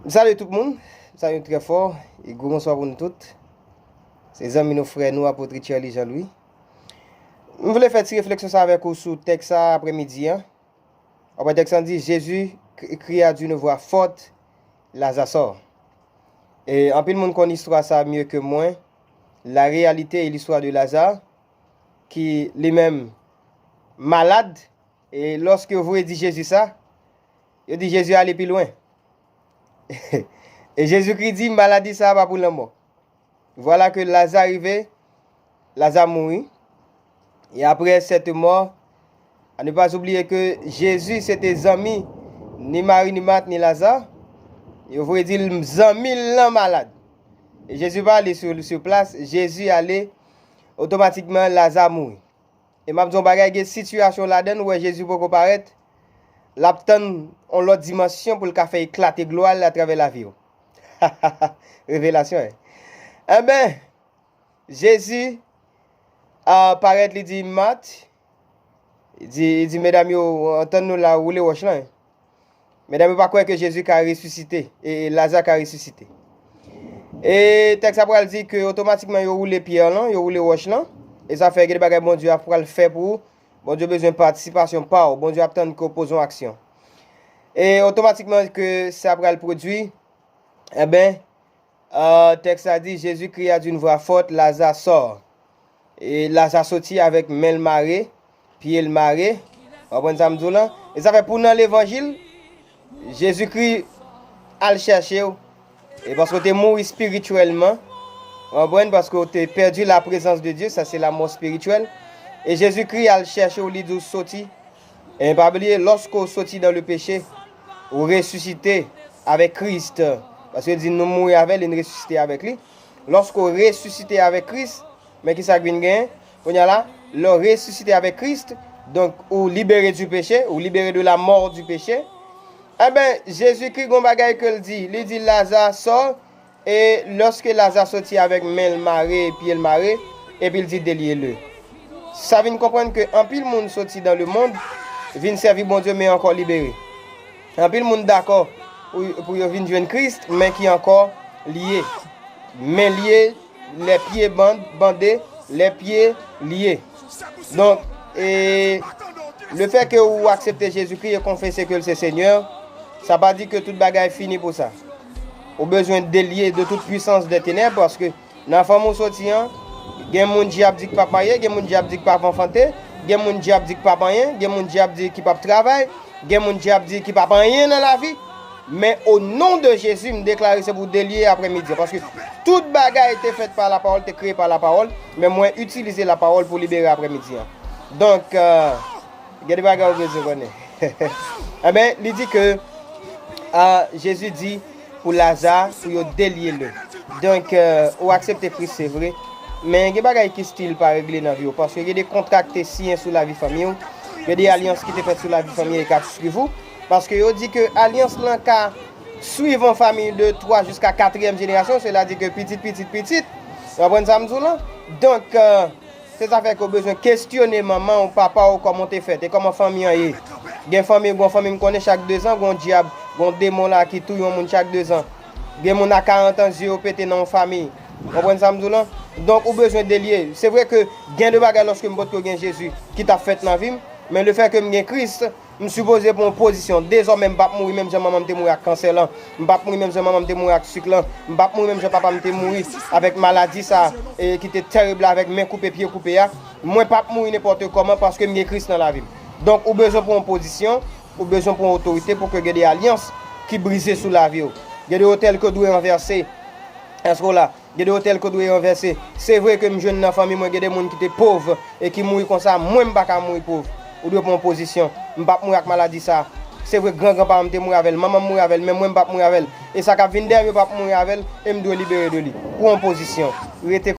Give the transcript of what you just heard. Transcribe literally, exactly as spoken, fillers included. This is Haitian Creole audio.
M salye tout moun, m salye nou trè fò, e gwo bonswa pou nou tout. Se zanmi nou, frè nou, Apot Richard Lee Jean Louis. M vle fè ti refleksyon sa avèk ou sou tèks sa aprèmidi an. Aprè tèks la di, Jésus cri- cria d'une voix forte, Lazare sort. E anpil moun konn istwa sa mye ke mwen. La réalité et l'histoire de Lazare, ki li menm malad, e lòske yo voye di Jezi sa, yo di Jezi ale pi lwen. E Jezikri di maladi sa a pa pou lanmò. Vwala ke Laza rive, Laza mouri. E apre sèt mò, a ne pas oublier ke Jezi se te zanmi ni Mari, ni Mat, ni Laza. Yo voye di l zanmi l lan malad. E Jezi pa ale sou, sou plas, Jezi ale, otomatikman Laza mouri. E m ap di yon bagay, gen sitiyasyon ladan l, ou wè Jezi poko parèt, l ap tann yon lòt dimansyon pou l ka fè eklate glwa l atravè lavi w. Revelasyon, en. Enben, Jezi a parèt, li di Mat, li di, li di medam yo, antann nou la, woule wòch lan, en. Medam yo pa kwè ke Jezi ka resisite, e, e Laza ka resisite. E tèks la pral di ke otomatikman yo woule pyè lan, yo woule wòch lan. E sa fè gen de bagay Bondye ap pral fè pou ou. Bondye bezwen patisipasyon pa w. Bondye ap tann ke w poze yon aksyon. E otomatikman ke sa pral pwodui, enben, euh, tèks la di, Jésus cria d'une voix forte, Lazare sort. E Laza soti avèk men l mare, pye l mare. W konprann sa m di w lan? E sa fè pou nan levanjil, Jezikri al chèche w. E paske w te mouri espirityèlman. W konprann? Paske w te pèdi la prezans de Dye, sa se la mò espirityèl. E Jezikri al chèche w, li di w soti. E pa bliye, lòske w soti dan le peche, ou resisite avèk Kris. Paske l di nou mouri avè l e n resisite avèk li. Lòske w resisite avèk Kris, men ki sa k vin genyen? Kounye a la, lè w resisite avèk Kris, donk, ou libere du péché, ou libere de la mort du péché. Enben, Jezikri gon bagay ke l di. Li di Laza sò, e lòske Laza soti avèk men l mare, pye l mare, epi l di delye le. Sa vin konprann ke anpil moun soti dan le mond, vin sèvi Bondye, men ankò libere. Anpil moun dakò pou, pou yo vin jwenn Kris, men ki ankò lye. Men lye, lè pye ban- bande, lè pye lye. Donk, e, le fè ke ou aksepte Jezikri e konfese ke l se Senyè, sa pa di ke tout bagay fini pou sa. Ou bezwen delye de tout puissance des ténèbres, paske nan fanmi w soti an, gen moun dyab di ki p ap marye, gen moun dyab di ki p ap anfante, gen moun dyab di ki p ap anyen, gen moun dyab di ki p ap travay, gen moun dyab di ki p ap anyen nan lavi. Men o non de Jezi, m deklare se pou delye aprèmidi an. Paske tout bagay te fèt pa lapawòl, te kreye pa lapawòl, men mwen itilize lapawòl pou libere aprèmidi an. Donk, euh, gen de bagay ou bezwen konnen. Enben, li di ke, ah, Jezi di pou Laza, pou yo delye le. Donk, euh, ou aksepte Kris, se vre. Men gen bagay ki still pa regle nan vi w. Paske gen de kontra ki te siyen sou lavi fanmi w. Gen de alyans ki te fèt sou lavi fanmi w e k ap swiv ou. Paske yo di ke alyans lan ka swiv yon fanmi de twa jiska katriyèm jenerasyon, sètadi ke pitit, pitit, pitit. Ou konprann sa m di w lan? Donk, euh, se sa fè ke w bezwen kestyone manman w, papa w, kòman w te fèt e kòman fanmi an ye. Gen fanmi, gen fanmi m konnen chak dezan, gen yon dyab, gen yon demon la ki touye yon moun chak dezan. Gen moun a karant an, zye yo pete nan yon fanmi. Ou konprann sa m di w lan? Donk, ou bezwen delye. Se vre ke gen de bagay lòske m potko gen Jezi ki t ap fèt nan vi m, men le fè ke m gen Kris, m sipoze pran yon pozisyon. Dezòmè, m p ap mouri menm jan manman m te mouri ak kansè lan. M p ap mouri menm jan manman m te mouri ak sik lan. M p ap mouri menm jan papa m te mouri avèk maladi sa, e, ki te tèrib la, avèk men koupe, pye koupe a. Mwen p ap mouri nenpòt kòman paske m gen Kris nan lavi m. Donk, ou bezwen pran yon pozisyon, ou bezwen pran yon otorite pou ke gen de alyans ki brize sou lavi w. Gen de otèl ke w dwe ranvèse. Èske w la? Gen de otèl ke w dwe ranvèse. Se vre ke m jwenn nan fanmi mwen, gen de moun ki te pov e ki mouri konsa, mwen m pa ka mouri pov. Ou dwe pran yon pozisyon. M p ap mouri ak maladi sa. Se vre, gran granparan m te mouri avè l, manman m mouri avè l, men mwen m p ap mouri avè l. E sa k ap vin dèyè m yo p ap mouri avè l, e m dwe libere de li. Pran yon pozisyon. Rete